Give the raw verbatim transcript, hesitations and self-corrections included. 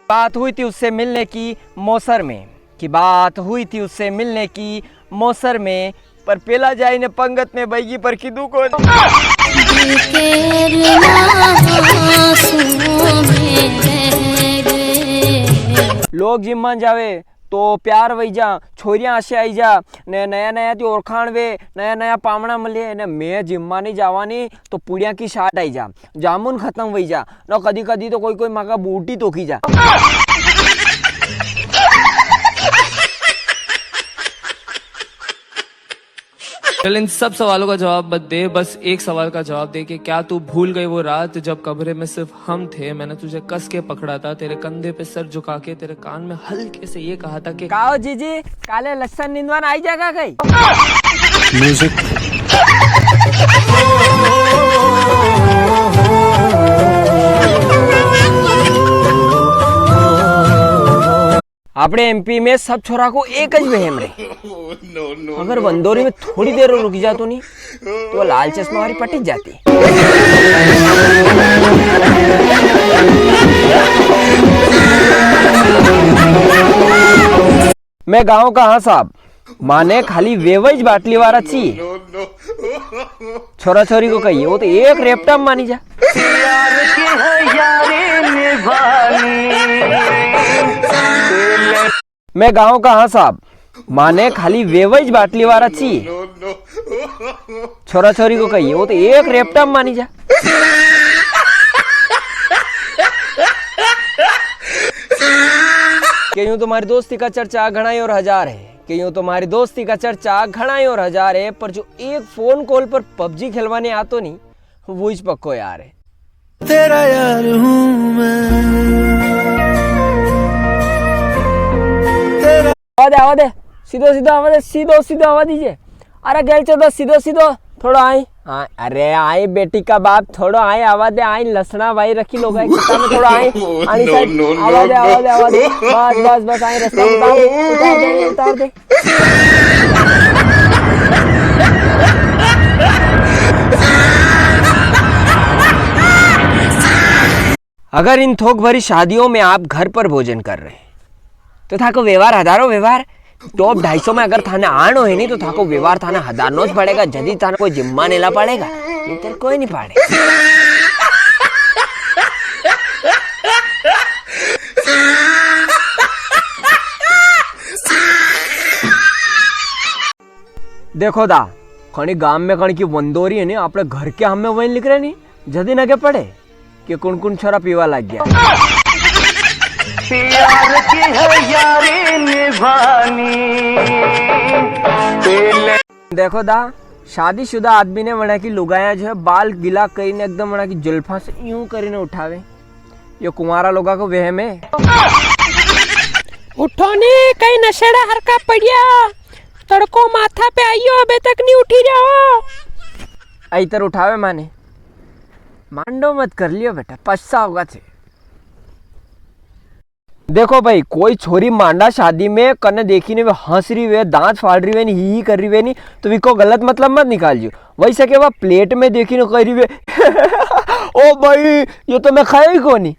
बात हुई थी उससे मिलने की मौसर में, कि बात हुई थी उससे मिलने की मौसर में, पर पेला जाई ने पंगत में बैगी पर कीधु कोनी। लोग जिम्मा जावे तो प्यार वई जा, छोरियां आसे आई जा, ने नया नया ती ओरखाण वे, नया नया पामणा मले, ने मैं जिम्मा नी जावा नी तो पुड़िया की साट आई जा, जामुन खत्म वई जा, न कदी कदी तो कोई कोई माका बूटी तोकी जा। चल, इन सब सवालों का जवाब मत दे, बस एक सवाल का जवाब दे कि क्या तू भूल गई वो रात जब कमरे में सिर्फ हम थे, मैंने तुझे कस के पकड़ा था, तेरे कंधे पे सर झुका के तेरे कान में हल्के से ये कहा था कि काओ जीजी, काले लस्सन निंदवान आई जागा कई? म्यूजिक। आपणे एमपी में सब छोरा को एक ज वहम रे। अगर वंदोरी में थोड़ी देर और रुकी जातो नी, तो लाल चश्मा वाली पटी जाती। मैं गांव का हाँ साहब, माने खाली वेवज बाटली वाला ची। छोरा छोरी को कहिए, वो तो एक रेपटा में मानी जा। मैं गांव का हाँ साहब, माने खाली वेवज बाटली वाला ची। छोरा छोरी को कहिए, वो तो एक रेपटा में मानी जा। के यूं तो मारी दोस्ती का चर्चा घणा ही और हजार है, के यूं तो मारी दोस्ती का चर्चा घणा ही और हजार है, पर जो एक फोन कॉल पर पबजी खेलवाने आतो नी, वो इज पक्को यार है। तेरा यार हूँ मैं, तेरा आवा दे, आवा दे, सीधो सीधो आवा दे, सीधो सीधो आवा दीजे। अरे गेल चोदो, सीधो सीधो, थोड़ो आई। हाँ, अरे आई बेटी का बाप, थोड़ो आई, आवा दे, आई लसणा भाई रखी लोगा खेता में, थोड़ो आई, आनी साइड, आवा दे, आवा दे, आवा दे। बस, बस, बस, आई रास्ता उतार दे, उतार दे, उतार दे। अगर इन थोक भरी शादियों में आप घर पर भोजन कर रहे हैं, तो थाको व्यवहार हजारों व्यवहार। टॉप ढाई सौ में अगर थाने आणो है नी, तो थाको व्यवहार थाने हजारनो ज पड़ेगा, जदी थाने कोई जिम्मा नेला पड़ेगा, नहीं तो कोई नहीं पाड़े। देखो दा, खणी गाम में कण की वंदोरी है नी, आपणे घर के हामे वही लिख रहे नी, जदी नगे पड़े कि कुण कुण छोरा पीवा लाग गया। प्यार की है यारी निभानी। देखो दा, शादीशुदा आदमी ने वणा की लुगायां जो है बाल गीला करीने एकदम वणा की जुल्फा से यूं करीने उठावे। यो कुंवारा लोगा को वहम है। उठो नी, कई नशेड़ा हरका पड़िया, तड़को माथा पे आइयो, अबे तक नी उठी रहो। ऐतर उठावे माने, मांडो मत कर लियो बेटा, पछताओगा थे। देखो भाई, कोई छोरी मांडा शादी में कने देखी ने वे हंस रही वे, दांत फाड़ रही वे नी, ही ही कर रही वे नी, तो विको गलत मतलब मत निकाल जियो। वैसे के वा प्लेट में देखी ने कह रही वे, "ओ भाई, यो तो मैं खायो ही कोनी।"